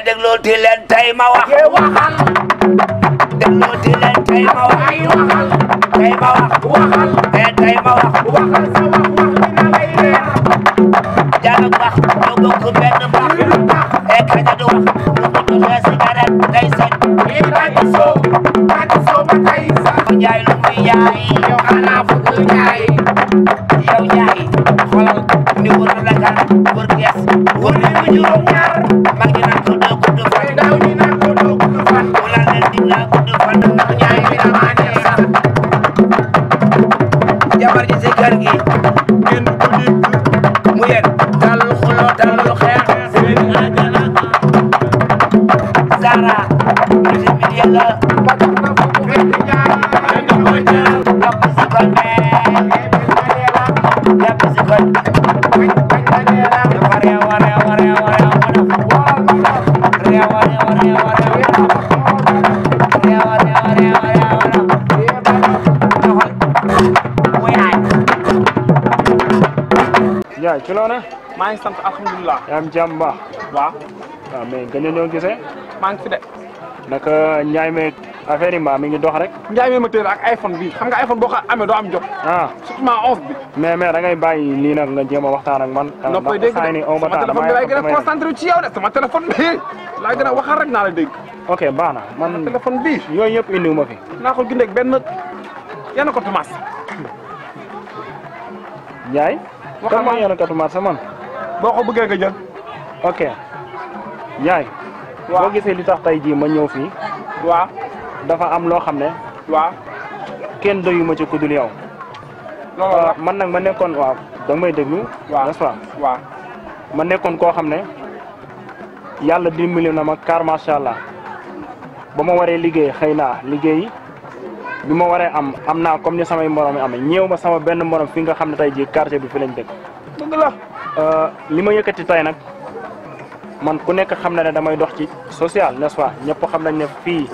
déglooti leen tey ma wax. waxal. déglooti leen tey ma wax. ay waxal. tey ma wax. waxal. tey ma wax. waxal sa wax dina lay leer. Diallo wax ñoo bokk benn baax. kaña du wax. lu ko joxee cigarette day sañ. Badi soo ba tey sax. Njaay lu muy jaay. yow xanaa fukk jaay. yow Njaay xoolal ni wër la kan wër gees wër li mu juróom ñaar mag ñi naan ko doo gudd fan daw ñi naan ko doo gudd fan. mu la leen dig laa gudd fan ndax Njaay bi damaa neex sax jabar ji si kër gi ngeen ko dégg mu yéen talul xuloo talul xeex seen ajana Zara ci mi yàlla ba tax na fu mu fekk jaay. topp si kon jàpp si kon dafa réew a réew a réew a réew a def réew a réew a réew a réew a réew a Ndiaye ci loone maa ngi sant alhamdulilah. yaa am jàmm baax waaw. waaw mais gën ñoo gisee maa ngi fi de. naka Ndiaye meeg affaire yi mbaa mi ngi dox rek Ndiaye mi ma teel ak iPhone bi xam nga iPhone boo ko amee doo am jot. ah surtout maa 11 bi. mais da ngay bàyyi lii nag nga jéem a waxtaan ak man noppay dégg de sama téléphone bi laay gën a concentré ci yow de sama téléphone bi laay gën a waxal rek naa la dégg. ok baax na man téléphone bii. yooyu yëpp indiwu ma fi naa ko gindeeg benn yenn ko Thomas. Ndiaye kan mooy yéen a katu marché man boo ko bëggee nga jël. ok Ndiaye waaw boo gisee li tax tey jii ma ñëw fii waaw. dafa am loo xam ne waaw. kenn doyuma ci kudul yow loolu la man nag ma nekkoon waaw da nga may déglu waaw n'est-ce pas waaw. ma nekkoon koo xam ne yàlla dimbali na ma car macha allah ba ma waree liggéey xëy naa liggéey bi ma waree am naa comme ni samay morom yi amee ñëw ma sama benn morom fi nga xam ne tey jii quartier bi fi lañ dëkk. dëgg la. li ma yëkkati tey nag man ku nekk xam na ne damay dox ci social n'est-ce pas ñëpp xam nañ ne fii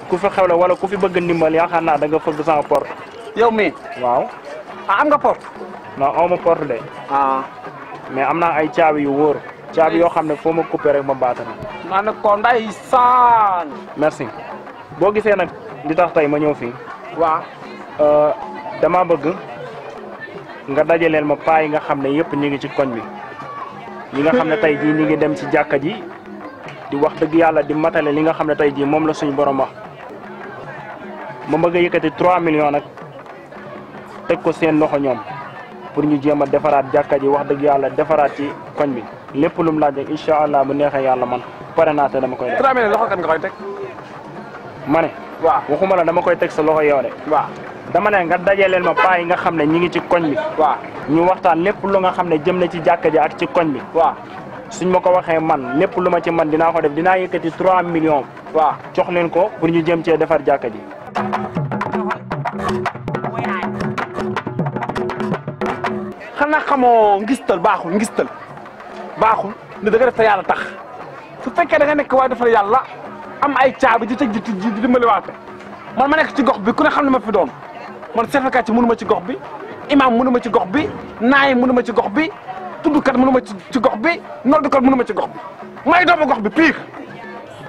ku fi xewle wala ku fi bëgg ndimbal yaakaar naa da nga fëgg sama porte. yow mii. waaw. ah am nga porte. non aw ma porte de. ah. mais am naa ay caabi yu wóor. caabi yoo xam ne foo ma coupé rek ma baatana. maa ne ko ndeysaan. merci boo gisee nag li tax tey ma ñëw fii. waaw. dama bëgg nga dajaleel ma paa yi nga xam ne yëpp ñu ngi ci koñ bi ñi nga xam ne tey jii ñu ngi dem ci jàkka ji di wax dëgg yàlla di matale li nga xam ne tey jii moom la suñu borom wax ma bëgg a yëkkati 3 millions nag teg ko seen loxo ñoom pour ñu jéem a defaraat jàkka ji wax dëgg yàlla defaraat ci koñ bi lépp lu mu laaj rek incha allah bu neexee yàlla man pare naa te dama koy def. 3 millions loxo kan nga koy teg. ma ne. waaw waxuma la dama koy teg sa loxo yow de. waaw. dama ne nga dajaleel ma paa yi nga xam ne ñi ngi ci koñ bi. waaw. ñu waxtaan lépp lu nga xam ne jëm na ci jàkka ji ak ci koñ bi. waaw. suñ ma ko waxee man lépp lu ma ci man dinaa ko def dinaa yëkkati 3 millions. waaw. jox leen ko pour ñu jëm cee defar jàkka ji. xanaa xamoo ngistal baaxul ngistal baaxul ne da nga def te yàlla tax su fekkee da nga nekk waaye defal yàlla am ay caabi di tëj di tëj di dimbali waate man ma nekk ci gox bi ku ne xam ne ma fi doon man seetlukat ci mënu ma ci gox bi imam mënu ma ci gox bi naay mënu ma ci gox bi tuddkat mënu ma ci gox bi noddukat mënu ma ci gox bi may doomu gox bi pire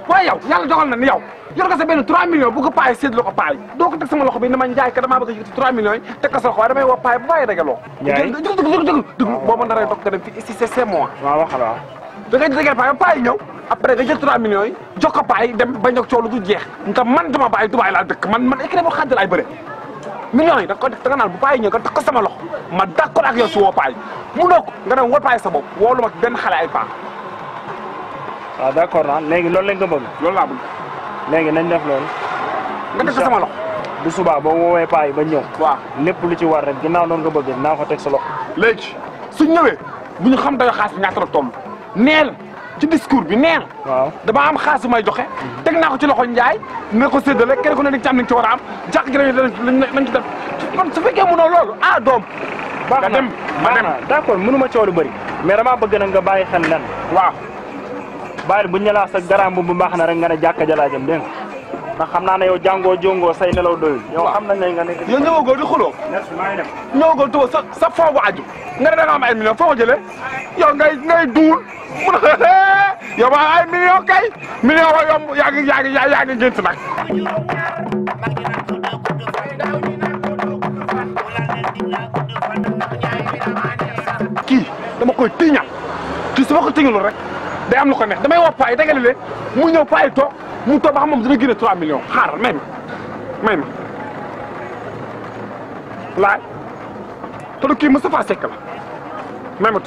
waaye yow yàlla dogal na ni yow yor nga sa benn 3 millions bu ko paay séddale ko paay doo ko teg sama loxo bi ne ma njaay ka damaa bëgg a yëkkati 3 millions yi teg ko sa loxo waaye damay woo paay bu bàyyi dagaloo. Njaay dëgg boo ma naree doog nga dem fii ici c'est moi. waaw waxal waaw. da ngay déglu paay ba paay ñëw après nga jël 3 millions yi jox ko paay dem bañ a coow lu du jeex nga man dama bàyyi Dubaay laa dëkk man écrit boo xàjjal ay bëre millions yi da nga naan bu paay ñëw nga teg ko sama loxo ma d'accord ak yow si woo paay munoo ko nga dem woo paay sa bopp woo lu ma benn xale ay paa. waaw d'accord naa léegi loolu lañ ko bëgg. loolu laa bëgg. léegi nañ def loolu. nga teg ko sama loxo. bu subaa boo woowee paa yi ba ñëw. waaw lépp lu ci war rek ginnaaw noonu nga bëgg dinaa ko teg sa loxo. léegi suñ ñëwee bu ñu xam dayoo xaalis bi ñaata la toll neel ci discours bi neel waaw dama am xaalis bu may joxe teg naa ko ci loxo Njaay ne ko séddale kenn ku ne ci am nañ ci war a am jàkk gi lañ ci def kon su fekkee mënoo loolu ah doom baax na dem ma dem d'accord mënuma coow lu bëri mais damaa bëgg nag nga bàyyi xel len waaw bàyyi bu ñu la sa garaam bu baax na rek nga ne jàkka ja laa jëm dégg nga ndax xam naa ne yow jàngoo jongoo say nelaw doyul. yow xam nañ ne nga nekk. yow ñëwagoo di xuloo. merci maa ngi dem. ñëwagoo tuba sa foofu aju nga ne da nga am ay millions foo ko jëlee yow ngay duul mun yow ba ay millions kay millions wa yomb yaa ngi gént nag. kii dama koy tiñal kii su ma ko tiñalul rek day am lu ko neex damay woo Paa yi dégg nga mu ñëw Paa yi toog mu toog ba xam moom dina génne 3 millions xaaral may ma laaj te du kii Moustapha Seck la may ma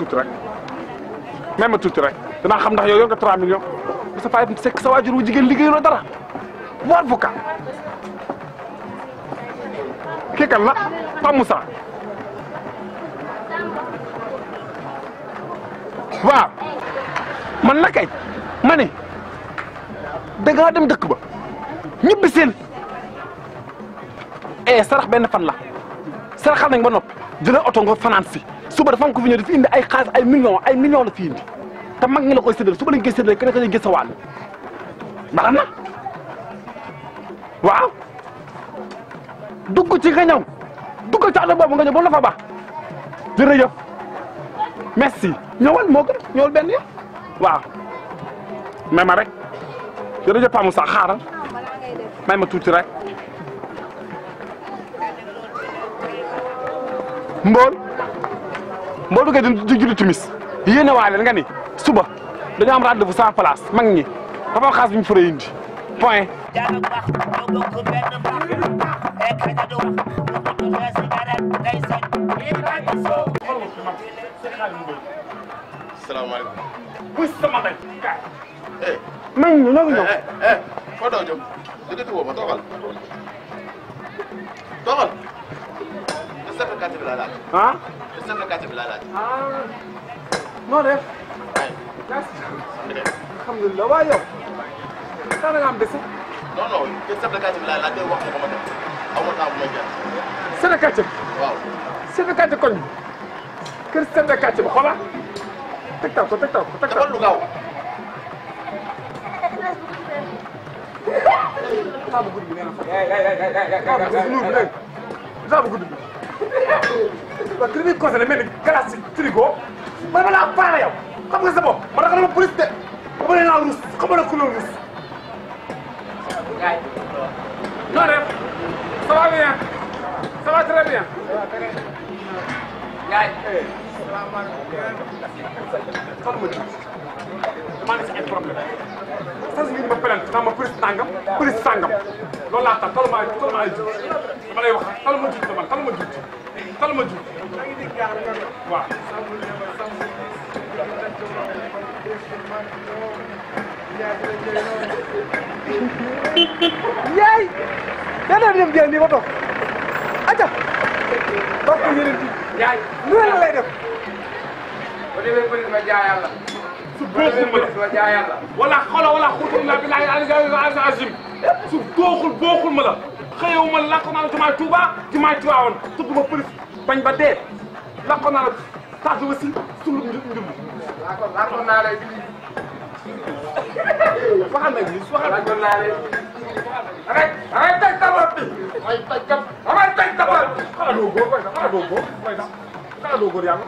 tuuti rek danaa xam ndax yow yor nga 3 millions Moustapha Seck sa waajur wu jigéen liggéeyuloo dara bu avocat kii kan la Pape Moussa waaw man la kay ma ne da ngaa dem dëkk ba ñibbi seen sarax benn fan la saraxal nañ ba noppi jëlal oto nga fanaan si suba dafa am ko fi ñëw di fi indi ay xaalis ay millions la fi indi te mag ñi la koy séddale suba lañ koy séddale kenn ka gis sa wàll baax na waaw dugg ci nga ñëw dugg ci oto boobu nga ñëw ba la fa baax jërëjëf merci ñëwal moo gën ñëwal benn yoon waaw may ma rek jërëjëf Pa Moussa xaaral may ma tuuti rek mbool duggee di julli timis yéene waale nga ni suba dañu am rendez-vous sans place mag ñi dafa am xaas bi ñu fara indi point salaamaaleykum. buy sama day kaay. mag ñi ñoo ngi ñëw. foo daw jëm dëggati woo ma toogal. chef de quartier bi laa laaj. ah. chef de quartier bi laa laaj. noo def. merci. alhamdulilah waaye yow. sax da nga am dese. non non chef de quartier bi laa laaj day wax ko ma dem aw ma temps bu may jaar. chef de quartier bi. waaw. chef de quartier koñ bi. kër chef de quartier bi xoolal. tegtal ko. defal lu gaaw. saabu guddi bi nee na saabu guddi bi. waaw kër bi conseillé mel ni glace ci frigo man ma laa faale yow xam nga sa bopp ma dafa dama police de ba ne naa rus xam nga ku la rus. gaay noo def ça va bien ça va très bien. gaay xam nga damaa ne si ay problème sas ngi ma pelante naa ma police tàngam police tàngam loolu laa tax taluma ay jiw dama lay wax taluma jiw dama taluma jiw waaw. yaay danaa dem jël nii ba toog aca toog ko yeneen ci yaay lu la lay def ba demee police ma jaay yàlla su booxul ma jaay yàlla wala xoolal wala xuutul la bi laay azim su booxul ma la xëyewu ma lakk naa la jumaay Tuuba jumaay Tiwaawan tudd ma police bañ ba dee lakk naa la tàgg aussi sulu njub lakk naa la waxal na gis waxal lakk naa la damay teg tabax bi damay teg tabax bi xanaa doo góor koy xanaa doo góor yàlla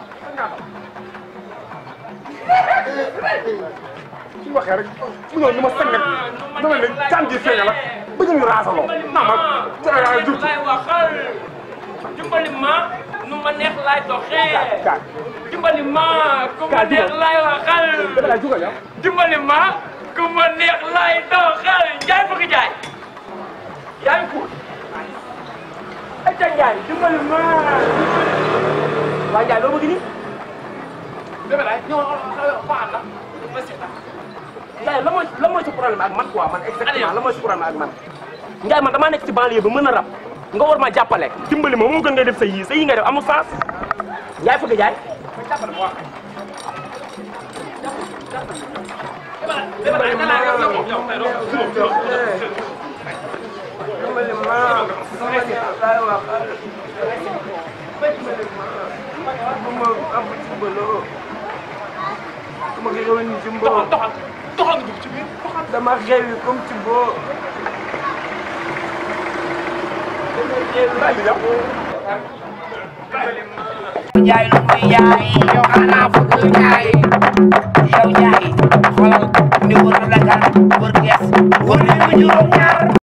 su waxee rek mu ñëw ni ma sëñ dama ne jàngi feeña la ba ñu raasaloo naa ma jur dimbali ma nu ma neex laay doxee dimbali ma ku ma neex laay waxal dimbali ma ku ma neex laay doxal Njaay bëgg jaay yaay fuut ay ca Njaay dimbali ma waa Njaay loo bëgg ni deme laay ñëw faat la ma seetaan Njaay la mooy sa problème ak man quoi man exactement la mooy sa problème ak man Njaay man damaa nekk ci banlieue bi mën a rab nga war ma jàppale dimbali ma moo gën nga def sa yii nga def amul sens Njaay fëgg jaay jàppale ma wax dimbali ma doxal nga dugg ci biir dama xewi comme ci boo jaay lu muy jaay yow xanaa fukk jaay yow jaay xoolal ni wër Dakar wër Kees wër nañu juróom ñaar